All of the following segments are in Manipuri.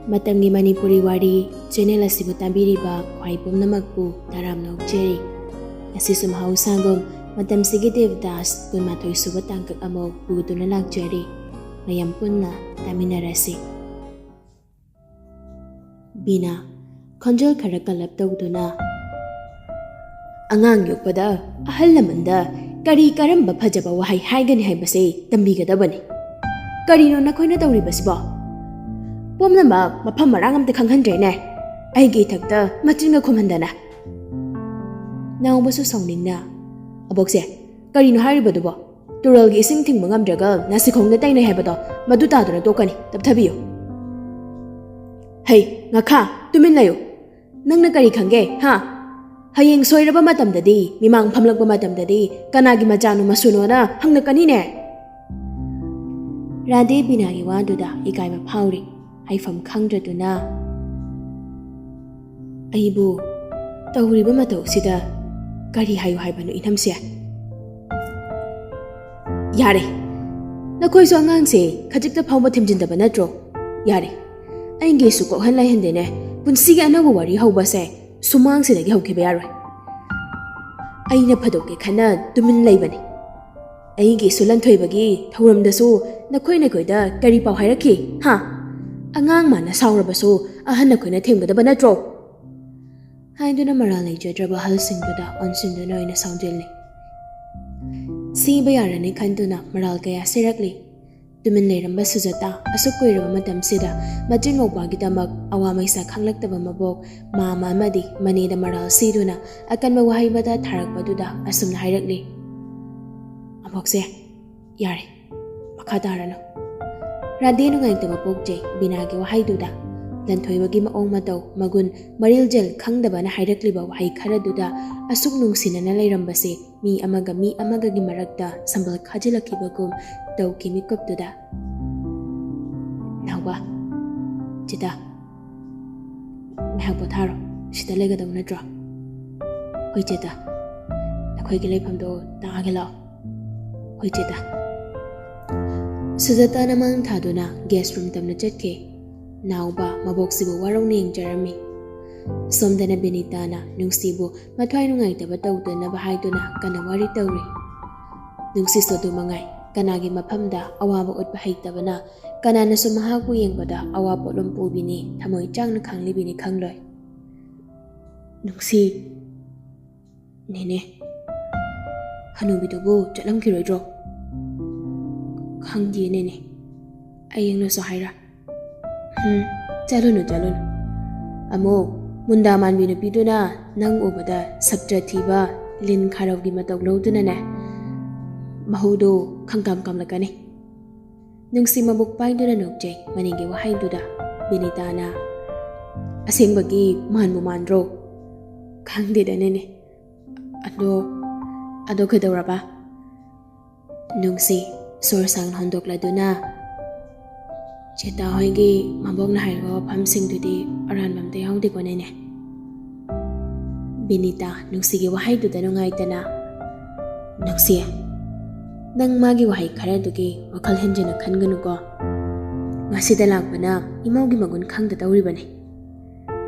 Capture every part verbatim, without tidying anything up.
ꯃꯇꯝꯒꯤ ꯃꯅꯤꯄꯨꯔꯤ ꯋꯥꯔꯤ ꯆꯦꯅꯦꯜ ꯑꯁꯤꯕꯨ ꯇꯥꯕꯤꯔꯤꯕ ꯈ꯭ꯋꯥꯏ ꯄꯨꯝꯅꯃꯛꯄꯨ ꯇꯔꯥꯝꯅ ꯑꯣꯛꯆꯔꯤ꯫ ꯉꯁꯤꯁꯨ ꯃꯍꯧꯁꯥꯒꯨꯝ ꯃꯇꯝꯁꯤꯒꯤ ꯗꯦꯕꯗꯥꯁ ꯀꯨꯟꯃꯥꯊꯣꯏ ꯁꯨꯕ ꯇꯥꯡꯀꯛ ꯑꯃ ꯄꯨꯗꯨꯅ ꯂꯥꯛꯆꯔꯤ꯫ ꯃꯌꯥꯝ ꯄꯨꯟꯅ ꯇꯥꯃꯤꯟꯅꯔꯁꯤ꯫ ꯕꯤꯅꯥ, ꯈꯣꯟꯖꯦꯜ ꯈꯔ ꯀꯜꯂꯞ ꯇꯧꯗꯨꯅ, "ꯑꯉꯥꯡ ꯌꯣꯛꯄꯗ ꯑꯍꯜ ꯂꯃꯟꯗ ꯀꯔꯤ ꯀꯔꯝꯕ ꯐꯖꯕ ꯋꯥꯍꯩ ꯍꯥꯏꯒꯅꯤ ꯍꯥꯏꯕꯁꯦ ꯇꯝꯕꯤꯒꯗꯕꯅꯤ꯫ ꯀꯔꯤꯅꯣ ꯅꯈꯣꯏꯅ ꯇꯧꯔꯤꯕꯁꯤꯕꯣ? ꯄꯨꯝꯅꯃꯛ ꯃꯐꯝ ꯃꯔꯥꯡ ꯑꯝꯇ ꯈꯪꯍꯟꯗ꯭ꯔꯦꯅꯦ꯫ ꯑꯩꯒꯤ ꯏꯊꯛꯇ ꯃꯆꯤꯟꯒ ꯈꯨꯝꯍꯟꯗꯅ꯫" ꯅꯥꯎꯕꯁꯨ ꯁꯥꯎꯅꯤꯡꯅ, "ꯑꯕꯣꯛꯁꯦ, ꯀꯔꯤꯅꯣ ꯍꯥꯏꯔꯤꯕꯗꯨꯕꯣ? ꯇꯨꯔꯦꯜꯒꯤ ꯏꯁꯤꯡ ꯊꯤꯡꯕ ꯉꯝꯗ꯭ꯔꯒ ꯅꯥꯁꯤꯈꯣꯡꯗ ꯇꯩꯅꯩ ꯍꯥꯏꯕꯗꯣ ꯃꯗꯨ ꯇꯥꯗꯨꯅ ꯇꯣꯛꯀꯅꯤ꯫ ꯇꯞꯊꯕꯤꯌꯨ꯫" "ꯍꯩ, ꯉꯥꯈꯥ, ꯇꯨꯃꯤꯟ ꯂꯩꯌꯨ꯫ ꯅꯪꯅ ꯀꯔꯤ ꯈꯪꯒꯦ, ꯍꯥ? ꯍꯌꯦꯡ ꯁꯣꯏꯔꯕ ꯃꯇꯝꯗꯗꯤ, ꯃꯤꯃꯥꯡ ꯐꯝꯂꯛꯄ ꯃꯇꯝꯗꯗꯤ ꯀꯅꯥꯒꯤ ꯃꯆꯥꯅꯣ ꯃꯁꯨꯅꯣꯅ ꯍꯪꯂꯛꯀꯅꯤꯅꯦ꯫" ꯔꯥꯙꯦ ꯕꯤꯅꯥꯒꯤ ꯋꯥꯗꯨꯗ ꯏꯀꯥꯏꯕ ꯐꯥꯎꯔꯤ꯫ ꯍꯥꯏꯐꯝ ꯈꯪꯗ꯭ꯔꯗꯨꯅ, "ꯑꯩꯕꯨ ꯇꯧꯔꯤꯕ ꯃꯇꯧꯁꯤꯗ ꯀꯔꯤ ꯍꯥꯏꯌꯨ ꯍꯥꯏꯕꯅꯣ, ꯏꯅꯝꯁꯦ?" "ꯌꯥꯔꯦ, ꯅꯈꯣꯏꯁꯨ ꯑꯉꯥꯡꯁꯦ ꯈꯖꯤꯛꯇ ꯐꯥꯎꯕ ꯊꯦꯝꯖꯤꯟꯗꯕ ꯅꯠꯇ꯭ꯔꯣ? ꯌꯥꯔꯦ, ꯑꯩꯒꯤꯁꯨ ꯀꯣꯛꯍꯟ ꯂꯩꯍꯟꯗꯦꯅꯦ꯫ ꯄꯨꯟꯁꯤꯒꯤ ꯑꯅꯧꯕ ꯋꯥꯔꯤ ꯍꯧꯕꯁꯦ ꯁꯨꯃꯥꯡꯁꯤꯗꯒꯤ ꯍꯧꯈꯤꯕ ꯌꯥꯔꯣꯏ꯫ ꯑꯩꯅ ꯐꯗꯣꯛꯀꯦ ꯈꯟꯅ ꯇꯨꯃꯤꯟ ꯂꯩꯕꯅꯤ꯫ ꯑꯩꯒꯤꯁꯨ ꯂꯟꯊꯣꯏꯕꯒꯤ ꯊꯧꯔꯝꯗꯁꯨ ꯅꯈꯣꯏ ꯅꯈꯣꯏꯗ ꯀꯔꯤ ꯄꯥꯎ ꯍꯥꯏꯔꯛꯈꯤ, ꯍꯥ? ꯑꯉꯥꯡ ꯃꯥꯅ ꯁꯥꯎꯔꯕꯁꯨ ꯑꯍꯟ ꯑꯩꯈꯣꯏꯅ ꯊꯦꯝꯒꯗꯕ ꯅꯠꯇ꯭ꯔꯣ?" ꯍꯥꯏꯗꯨꯅ ꯃꯔꯥꯜ ꯂꯩꯖꯗ꯭ꯔꯕ ꯑꯍꯜꯁꯤꯡꯗꯨꯗ ꯑꯣꯟꯁꯤꯟꯗꯨꯅ ꯑꯣꯏꯅ ꯁꯥꯎꯖꯤꯜꯂꯤ꯫ ꯁꯤꯕ ꯌꯥꯔꯅꯤ ꯈꯟꯗꯨꯅ ꯃꯔꯥꯜ ꯀꯌꯥ ꯁꯤꯔꯛꯂꯤ꯫ ꯇꯨꯃꯤꯟ ꯂꯩꯔꯝꯕ ꯁꯨꯖꯇꯥ ꯑꯁꯨꯛ ꯀꯨꯏꯔꯕ ꯃꯇꯝꯁꯤꯗ ꯃꯆꯤꯟ ꯃꯧꯄ꯭ꯋꯥꯒꯤꯗꯃꯛ ꯑꯋꯥ ꯃꯩꯁꯥ ꯈꯪꯂꯛꯇꯕ ꯃꯕꯣꯛ ꯃꯥꯃ ꯑꯃꯗꯤ ꯃꯅꯦꯗ ꯃꯔꯥꯜ ꯁꯤꯗꯨꯅ ꯑꯀꯟꯕ ꯋꯥꯍꯩ ꯃꯇꯥ ꯊꯥꯔꯛꯄꯗꯨꯗ ꯑꯁꯨꯝꯅ ꯍꯥꯏꯔꯛꯂꯤ, "ꯑꯕꯣꯛꯁꯦ, ꯌꯥꯔꯦ, ꯃꯈꯥ ꯇꯥꯔꯅꯨ꯫" ꯔꯥꯙꯦ ꯅꯨꯡꯉꯥꯏꯇꯕ ꯄꯣꯛꯆꯩ ꯕꯤꯅꯥꯒꯤ ꯋꯥꯍꯩꯗꯨꯗ꯫ ꯂꯟꯊꯣꯏꯕꯒꯤ ꯃꯑꯣꯡ ꯃꯇꯧ, ꯃꯒꯨꯟ, ꯃꯔꯤꯜꯖꯦꯜ ꯈꯪꯗꯕꯅ ꯍꯥꯏꯔꯛꯂꯤꯕ ꯋꯥꯍꯩ ꯈꯔꯗꯨꯗ ꯑꯁꯨꯛ ꯅꯨꯡꯁꯤꯅꯅ ꯂꯩꯔꯝꯕꯁꯦ ꯃꯤ ꯑꯃꯒ ꯃꯤ ꯑꯃꯒꯒꯤ ꯃꯔꯛꯇ ꯁꯝꯕꯜ ꯈꯥꯖꯤꯜꯂꯛꯈꯤꯕꯒꯨꯝ ꯇꯧꯈꯤ ꯃꯤꯀꯨꯞꯇꯨꯗ꯫ "ꯅꯥꯎꯕ, ꯆꯤꯇꯥ, ꯉꯥꯏꯍꯥꯛ ꯄꯣꯊꯥꯔꯣ꯫ ꯁꯤꯗ ꯂꯩꯒꯗꯧ ꯅꯠꯇ꯭ꯔꯣ?" "ꯍꯣꯏ ꯆꯤꯇꯥ, ꯅꯈꯣꯏꯒꯤ ꯂꯩꯐꯝꯗꯣ ꯇꯥꯛꯑꯒꯦ ꯂꯥꯛꯑꯣ꯫" "ꯍꯣꯏ ꯆꯤꯇꯥ꯫" ꯁꯨꯖꯥꯇꯥꯅ ꯃꯥꯡ ꯊꯥꯗꯨꯅ ꯒꯦꯁ ꯔꯨꯝ ꯇꯝꯅ ꯆꯠꯈꯤ꯫ ꯅꯥꯎꯕ ꯃꯕꯣꯛꯁꯤꯕꯨ ꯋꯥꯔꯧꯅ ꯌꯦꯡꯖꯔꯝꯃꯤ꯫ ꯁꯣꯝꯗꯅ ꯕꯤꯅꯤꯇꯥꯅ ꯅꯨꯡꯁꯤꯕꯨ ꯃꯊ꯭ꯋꯥꯏ ꯅꯨꯡꯉꯥꯏꯇꯕ ꯇꯧꯗꯅꯕ ꯍꯥꯏꯗꯨꯅ ꯀꯟꯅ ꯋꯥꯔꯤ ꯇꯧꯔꯤ꯫ ꯅꯨꯡꯁꯤꯁꯨ ꯑꯗꯨ ꯃꯉꯥꯏ, ꯀꯅꯥꯒꯤ ꯃꯐꯝꯗ ꯑꯋꯥꯕ ꯎꯠꯄ ꯍꯩꯇꯕꯅ ꯀꯅꯥꯅꯁꯨ ꯃꯍꯥꯛꯄꯨ ꯌꯦꯡꯕꯗ ꯑꯋꯥ ꯄꯣꯠꯂꯨꯝ ꯄꯨꯕꯤꯅꯤ, ꯊꯃꯣꯏ ꯆꯥꯛꯅ ꯈꯥꯡꯂꯤꯕꯤꯅꯤ ꯈꯪꯂꯣꯏ꯫ ꯅꯨꯡꯁꯤ꯫ ꯅꯦꯅꯦ, ꯍꯅꯨꯕꯤꯗꯨꯕꯨ ꯆꯠꯂꯝꯈꯤꯔꯣꯏꯗ꯭ꯔꯣ? ꯈꯪꯗꯦ ꯅꯦꯅꯦ, ꯑꯩ ꯌꯦꯡꯂꯁꯨ ꯍꯥꯏꯔ꯫ ꯎꯝ, ꯆꯠꯂꯨꯅꯨ, ꯆꯠꯂꯨꯅꯨ꯫ ꯑꯃꯨꯛ ꯃꯨꯟꯗꯥ ꯃꯥꯟꯕꯤ ꯅꯨꯄꯤꯗꯨꯅ ꯅꯪ ꯎꯕꯗ ꯁꯞꯇ꯭ꯔ ꯊꯤꯕ ꯂꯤꯟ ꯈꯥꯔꯧꯒꯤ ꯃꯇꯧ ꯂꯧꯗꯨꯅꯅꯦ, ꯃꯍꯧꯗꯨ ꯈꯪꯀꯥꯝ ꯀꯥꯝꯂꯛꯀꯅꯤ꯫ ꯅꯨꯡꯁꯤ ꯃꯕꯨꯛ ꯄꯥꯏꯗꯨꯅ ꯅꯣꯛꯆꯩ ꯃꯅꯤꯡꯒꯤ ꯋꯥꯍꯩꯗꯨꯗ꯫ ꯕꯤꯅꯤꯇꯥꯅ, "ꯑꯁꯦꯡꯕꯒꯤ ꯃꯥꯟꯕꯨ ꯃꯥꯟꯗ꯭ꯔꯣ?" "ꯈꯪꯗꯦꯗ ꯅꯦꯅꯦ꯫ ꯑꯗꯣ, ꯑꯗꯣ ꯀꯩꯗꯧꯔꯕ?" ꯅꯨꯡꯁꯤ ꯁꯣꯔ ꯁꯥꯡꯅ ꯍꯣꯟꯗꯣꯛꯂꯗꯨꯅ, "ꯆꯦꯇꯥ ꯍꯣꯏꯒꯤ ꯃꯕꯣꯛꯅ ꯍꯥꯏꯔꯤꯕ ꯋꯥꯐꯝꯁꯤꯡꯗꯨꯗꯤ ꯑꯔꯥꯟꯕ ꯑꯝꯇ ꯌꯥꯎꯗꯦꯀꯣ ꯅꯦꯅꯦ?" ꯕꯤꯅꯤꯇꯥ ꯅꯨꯡꯁꯤꯒꯤ ꯋꯥꯍꯩꯗꯨꯗ ꯅꯨꯡꯉꯥꯏꯇꯅ, "ꯅꯨꯡꯁꯤ, ꯅꯪ ꯃꯥꯒꯤ ꯋꯥꯍꯩ ꯈꯔꯗꯨꯒꯤ ꯋꯥꯈꯜ ꯍꯦꯟꯖꯤꯟꯅ ꯈꯟꯒꯅꯨꯀꯣ꯫ ꯉꯁꯤꯗ ꯂꯥꯛꯄꯅ ꯏꯃꯧꯒꯤ ꯃꯒꯨꯟ ꯈꯪꯗ ꯇꯧꯔꯤꯕꯅꯤ꯫"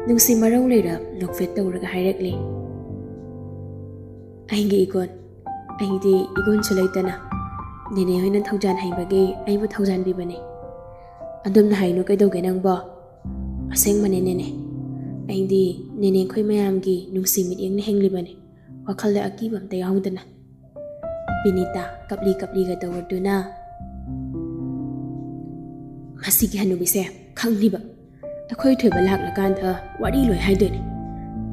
ꯅꯨꯡꯁꯤ ꯃꯔꯧ ꯂꯩꯔ ꯅꯣꯛꯐꯦꯠ ꯇꯧꯔꯒ ꯍꯥꯏꯔꯛꯂꯤ, "ꯑꯩꯒꯤ ꯏꯒꯣꯟ, ꯑꯩꯗꯤ ꯏꯒꯣꯟꯁꯨ ꯂꯩꯇꯅ ꯅꯦꯅꯦ ꯍꯣꯏꯅ ꯊꯧꯖꯥꯟ ꯍꯩꯕꯒꯤ ꯑꯩꯕꯨ ꯊꯧꯖꯥꯟꯕꯤꯕꯅꯤ꯫ ꯑꯗꯨꯝꯅ ꯍꯥꯏꯅꯨ ꯀꯩꯗꯧꯒꯦ ꯅꯪꯕꯣ? ꯑꯁꯦꯡꯕꯅꯦ ꯅꯦꯅꯦ, ꯑꯩꯗꯤ ꯅꯦꯅꯦ ꯑꯩꯈꯣꯏ ꯃꯌꯥꯝꯒꯤ ꯅꯨꯡꯁꯤ ꯃꯤꯠꯌꯦꯡꯅ ꯍꯤꯡꯂꯤꯕꯅꯤ, ꯋꯥꯈꯜꯗ ꯑꯀꯤꯕ ꯑꯝꯇ ꯌꯥꯎꯗꯅ꯫" ꯕꯤꯅꯤꯇꯥ ꯀꯞꯂꯤ ꯀꯞꯂꯤꯒ ꯇꯧꯔꯗꯨꯅ, "ꯃꯁꯤꯒꯤ ꯍꯅꯨꯕꯤꯁꯦ ꯈꯪꯅꯤꯕ꯫ ꯑꯩꯈꯣꯏ ꯊꯣꯏꯕ ꯂꯥꯛꯂꯀꯥꯟꯗ ꯋꯥꯔꯤ ꯂꯣꯏ ꯍꯥꯏꯗꯣꯏꯅꯦ꯫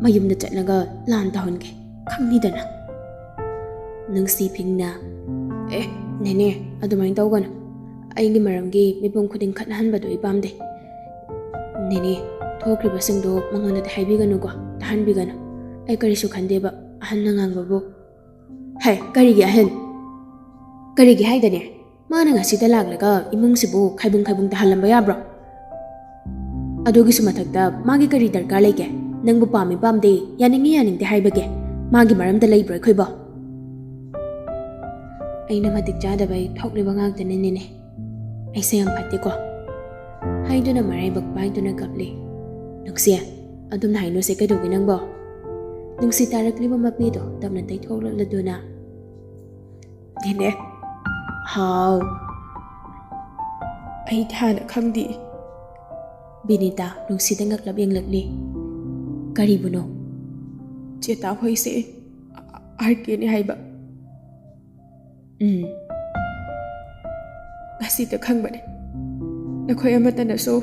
ꯃꯌꯨꯝꯗ ꯆꯠꯂꯒ ꯂꯥꯟ ꯇꯧꯍꯟꯒꯦ, ꯈꯪꯅꯤꯗꯅ꯫" ꯅꯨꯡꯁꯤ ꯐꯤꯡꯅ, "ꯑꯦ, ꯅꯦꯅꯦ, ꯑꯗꯨꯃꯥꯏꯅ ꯇꯧꯒꯅꯨ꯫ ꯑꯩꯒꯤ ꯃꯔꯝꯒꯤ ꯃꯤꯄꯨꯝ ꯈꯨꯗꯤꯡ ꯈꯠꯅꯍꯟꯕꯗꯣ ꯑꯩ ꯄꯥꯝꯗꯦ꯫ ꯅꯦꯅꯦ, ꯊꯣꯛꯈ꯭ꯔꯤꯕꯁꯤꯡꯗꯣ ꯃꯉꯣꯟꯗꯗꯤ ꯍꯥꯏꯕꯤꯒꯅꯨꯀꯣ, ꯇꯥꯍꯟꯕꯤꯒꯅꯨ꯫ ꯑꯩ ꯀꯔꯤꯁꯨ ꯈꯟꯗꯦꯕ, ꯑꯍꯟꯅ ꯉꯥꯡꯕꯕꯨ꯫" "ꯍꯦ, ꯀꯔꯤꯒꯤ ꯑꯍꯟ? ꯀꯔꯤꯒꯤ ꯍꯥꯏꯗꯅꯦ? ꯃꯥꯅ ꯉꯁꯤꯗ ꯂꯥꯛꯂꯒ ꯏꯃꯨꯡꯁꯤꯕꯨ ꯈꯥꯏꯕꯨꯡ ꯈꯥꯏꯕꯨꯡ ꯇꯥꯍꯜꯂꯝꯕ ꯌꯥꯕ꯭ꯔꯣ? ꯑꯗꯨꯒꯤꯁꯨ ꯃꯊꯛꯇ ꯃꯥꯒꯤ ꯀꯔꯤ ꯗꯔꯀꯥꯔ ꯂꯩꯒꯦ? ꯅꯪꯕꯨ ꯄꯥꯝꯃꯤ ꯄꯥꯝꯗꯦ, ꯌꯥꯅꯤꯡꯉꯤ ꯌꯥꯅꯤꯡꯗꯦ ꯍꯥꯏꯕꯒꯦ ꯃꯥꯒꯤ ꯃꯔꯝꯗ ꯂꯩꯕ꯭ꯔꯣ ꯑꯩꯈꯣꯏꯕꯣ?" "ꯑꯩꯅ ꯃꯇꯤꯛ ꯆꯥꯗꯕꯩ ꯊꯣꯛꯂꯤꯕ ꯉꯥꯛꯇꯅꯤꯅꯦ꯫ ꯑꯩꯁꯦ ꯌꯥꯝ ꯐꯠꯇꯦꯀꯣ?" ꯍꯥꯏꯗꯨꯅ ꯃꯔꯥꯏꯕꯛ ꯄꯥꯏꯗꯨꯅ ꯀꯞꯂꯤ꯫ "ꯅꯨꯡꯁꯤ, ꯑꯗꯨꯝꯅ ꯍꯥꯏꯅꯨꯁꯦ, ꯀꯩꯗꯧꯒꯦ ꯅꯪꯕꯣ?" ꯅꯨꯡꯁꯤ ꯇꯥꯔꯛꯂꯤꯕ ꯃꯄꯤꯗꯣ ꯇꯞꯅ ꯇꯩꯊꯣꯛꯂꯛꯂꯗꯨꯅ, "ꯅꯦꯅꯦ꯫ ꯍꯥꯎ꯫ ꯑꯩ ꯍꯥꯟꯅ ꯈꯪꯗꯦ꯫" ꯕꯤꯅꯤꯇꯥ ꯅꯨꯡꯁꯤꯗ ꯉꯛꯂꯞ ꯌꯦꯡꯂꯛꯂꯤ꯫ "ꯀꯔꯤꯕꯨꯅꯣ?" "ꯆꯦꯇꯥ ꯍꯣꯏꯁꯦ ꯑꯥꯔ ꯀꯦꯅꯦ ꯍꯥꯏꯕ꯫" "ꯎꯝ꯫ ꯉꯁꯤꯇ ꯈꯪꯕꯅꯦ꯫ ꯅꯈꯣꯏ ꯑꯃꯠꯇꯅꯁꯨ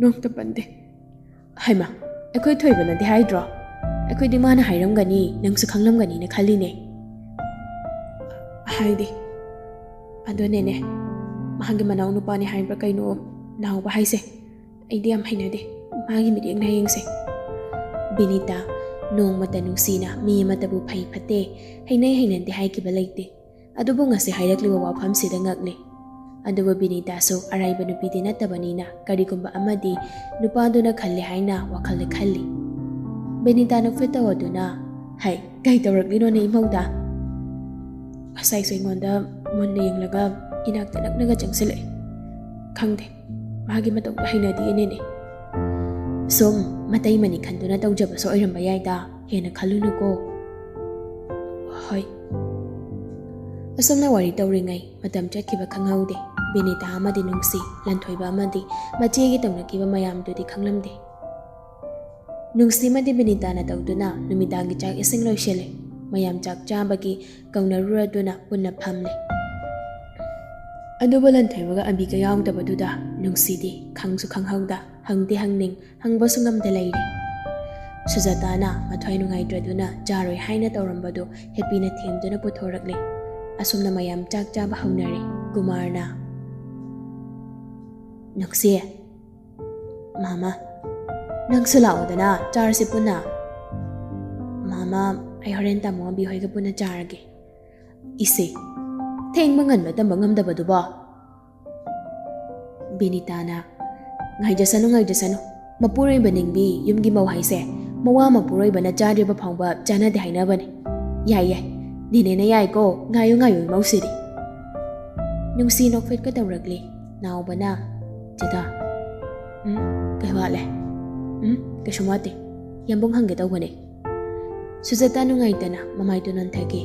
ꯅꯣꯡꯇ ꯄꯟꯗꯦ꯫" "ꯍꯩꯃꯥ, ꯑꯩꯈꯣꯏ ꯊꯣꯏꯕꯅꯗꯤ ꯍꯥꯏꯗ꯭ꯔꯣ? ꯑꯩꯈꯣꯏꯗꯤ ꯃꯥꯅ ꯍꯥꯏꯔꯝꯒꯅꯤ, ꯅꯪꯁꯨ ꯈꯪꯂꯝꯒꯅꯤꯅ ꯈꯜꯂꯤꯅꯦ꯫" "ꯍꯥꯏꯗꯦ꯫ ꯑꯗꯨꯅꯦꯅꯦ, ꯃꯥꯒꯤ ꯃꯅꯥꯎ ꯅꯨꯄꯥꯅꯦ ꯍꯥꯏꯕ꯭ꯔꯥ ꯀꯩꯅꯣ, ꯅꯥꯎꯕ ꯍꯥꯏꯁꯦ꯫ ꯑꯩꯗꯤ ꯌꯥꯝ ꯍꯩꯅꯗꯦ ꯃꯥꯒꯤ ꯃꯤꯠꯌꯦꯡ ꯅꯥꯌꯦꯡꯁꯦ꯫" ꯕꯤꯅꯤꯇꯥ ꯅꯣꯡꯃꯇ ꯅꯨꯡꯁꯤꯅ ꯃꯤ ꯑꯃꯠꯇꯕꯨ ꯐꯩ ꯐꯠꯇꯦ, ꯍꯩꯅꯩ ꯍꯩꯅꯗꯦ ꯍꯥꯏꯈꯤꯕ ꯂꯩꯇꯦ꯫ ꯑꯗꯨꯕꯨ ꯉꯁꯤ ꯍꯥꯏꯔꯛꯂꯤꯕ ꯋꯥꯐꯝꯁꯤꯗ ꯉꯛꯂꯤ꯫ ꯑꯗꯨꯕꯨ ꯕꯤꯅꯤꯇꯥꯁꯨ ꯑꯔꯥꯏꯕ ꯅꯨꯄꯤꯗꯤ ꯅꯠꯇꯕꯅꯤꯅ ꯀꯔꯤꯒꯨꯝꯕ ꯑꯃꯗꯤ ꯅꯨꯄꯥꯗꯨꯅ ꯈꯜꯂꯦ ꯍꯥꯏꯅ ꯋꯥꯈꯜꯗ ꯈꯜꯂꯤ꯫ ꯕꯤꯅꯤꯇꯥ ꯅꯣꯛꯐꯦꯠ ꯇꯧꯗꯨꯅ, "ꯍꯩ, ꯀꯩ ꯇꯧꯔꯛꯂꯤꯅꯣꯅꯦ ꯏꯃꯧꯗ?" "ꯉꯁꯥꯏꯁꯨ ꯑꯩꯉꯣꯟꯗ ꯃꯨꯟꯅ ꯌꯦꯡꯂꯒ ꯏꯅꯥꯛꯇ ꯅꯛꯅꯒ ꯆꯪꯁꯤꯜꯂꯛꯑꯦ꯫ ꯈꯪꯗꯦ, ꯃꯥꯒꯤ ꯃꯇꯧꯗꯣ ꯍꯩꯅꯗꯦ ꯏꯅꯦꯅꯦ꯫ ꯁꯨꯝ ꯃꯇꯩ ꯃꯅꯤ ꯈꯟꯗꯨꯅ ꯇꯧꯖꯕꯁꯨ ꯑꯣꯏꯔꯝꯕ ꯌꯥꯏꯗ, ꯍꯦꯟꯅ ꯈꯜꯂꯨꯅꯨꯀꯣ꯫" "ꯍꯣꯏ꯫" ꯑꯁꯨꯝꯅ ꯋꯥꯔꯤ ꯇꯧꯔꯤꯉꯩ ꯃꯇꯝ ꯆꯠꯈꯤꯕ ꯈꯪꯍꯧꯗꯦ꯫ ꯕꯤꯅꯤꯇꯥ ꯑꯃꯗꯤ ꯅꯨꯡꯁꯤ, ꯂꯟꯊꯣꯏꯕ ꯑꯃꯗꯤ ꯃꯆꯦꯒꯤ ꯇꯧꯅꯈꯤꯕ ꯃꯌꯥꯝꯗꯨꯗꯤ ꯈꯪꯂꯝꯗꯦ꯫ ꯅꯨꯡꯁꯤ ꯑꯃꯗꯤ ꯕꯤꯅꯤꯇꯥꯅ ꯇꯧꯗꯨꯅ ꯅꯨꯃꯤꯗꯥꯡꯒꯤ ꯆꯥꯛ ꯏꯁꯤꯡ ꯂꯣꯏꯁꯤꯜꯂꯦ꯫ ꯃꯌꯥꯝ ꯆꯥꯛ ꯆꯥꯕꯒꯤ ꯀꯧꯅꯔꯨꯔꯗꯨꯅ ꯄꯨꯟꯅ ꯐꯝꯂꯦ꯫ ꯑꯗꯨꯕꯨ ꯂꯟꯊꯣꯏꯕꯒ ꯑꯕꯤꯒ ꯌꯥꯎꯗꯕꯗꯨꯗ ꯅꯨꯡꯁꯤꯗꯤ ꯈꯪꯁꯨ ꯈꯪꯍꯧꯗ, ꯍꯪꯗꯤ ꯍꯪꯅꯤꯡ, ꯍꯪꯕꯁꯨ ꯉꯝꯗ ꯂꯩꯔꯦ꯫ ꯁꯨꯖꯥꯇꯥꯅ ꯃꯊ꯭ꯋꯥꯏ ꯅꯨꯡꯉꯥꯏꯇ꯭ꯔꯗꯨꯅ ꯆꯥꯔꯣꯏ ꯍꯥꯏꯅ ꯇꯧꯔꯝꯕꯗꯨ ꯍꯦꯄꯤꯅ ꯊꯦꯝꯗꯨꯅ ꯄꯨꯊꯣꯔꯛꯂꯦ꯫ ꯑꯁꯨꯝꯅ ꯃꯌꯥꯝ ꯆꯥꯛ ꯆꯥꯕ ꯍꯧꯅꯔꯦ꯫ ꯀꯨꯃꯥꯔꯅ, "ꯅꯨꯡꯁꯤ, ꯃꯥꯃ, ꯅꯪꯁꯨ ꯂꯥꯛꯑꯣꯗꯅ, ꯆꯥꯔꯁꯤ ꯄꯨꯟꯅ꯫" "ꯃꯥꯃ, ꯑꯩ ꯍꯣꯔꯦꯟ ꯇꯥꯃꯣ ꯑꯕꯤ ꯍꯣꯏꯒ ꯄꯨꯟꯅ ꯆꯥꯔꯒꯦ꯫" "ꯏꯁꯦ, ꯊꯦꯡꯕ ꯉꯟꯕ ꯇꯝꯕ ꯉꯝꯗꯕꯗꯨꯕꯣ?" ꯕꯤꯅꯤꯇꯥꯅ, "ꯉꯥꯏꯖꯁꯅꯨ, ꯉꯥꯏꯖꯁꯅꯨ꯫ ꯃꯄꯨꯔꯣꯏꯕ ꯅꯤꯡꯕꯤ ꯌꯨꯝꯒꯤ ꯃꯧ ꯍꯥꯏꯁꯦ ꯃꯋꯥ ꯃꯄꯨꯔꯣꯏꯕꯅ ꯆꯥꯗ꯭ꯔꯤꯕ ꯐꯥꯎꯕ ꯆꯥꯅꯗꯦ ꯍꯥꯏꯅꯕꯅꯦ꯫ ꯌꯥꯏ, ꯌꯥꯏ꯫ ꯅꯦꯅꯦꯅ ꯌꯥꯏꯀꯣ, ꯉꯥꯏꯌꯨ, ꯉꯥꯏꯌꯨ ꯏꯃꯧꯁꯤꯗꯤ꯫" ꯅꯨꯡꯁꯤ ꯅꯣꯛꯐꯦꯠꯀ ꯇꯧꯔꯛꯂꯤ꯫ ꯅꯥꯎꯕꯅ, "ꯆꯦꯗꯥ, "ꯎꯝ, ꯀꯩ ꯋꯥꯠꯂꯦ?" "ꯎꯝ, ꯀꯩꯁꯨꯝ ꯋꯥꯠꯇꯦ꯫ ꯌꯥꯝꯕꯨꯡ ꯍꯪꯒꯦ ꯇꯧꯕꯅꯦ꯫" ꯁꯨꯖꯥꯇꯥ ꯅꯨꯡꯉꯥꯏꯇꯅ ꯃꯃꯥꯏꯗꯨ ꯅꯣꯟꯊꯈꯤ꯫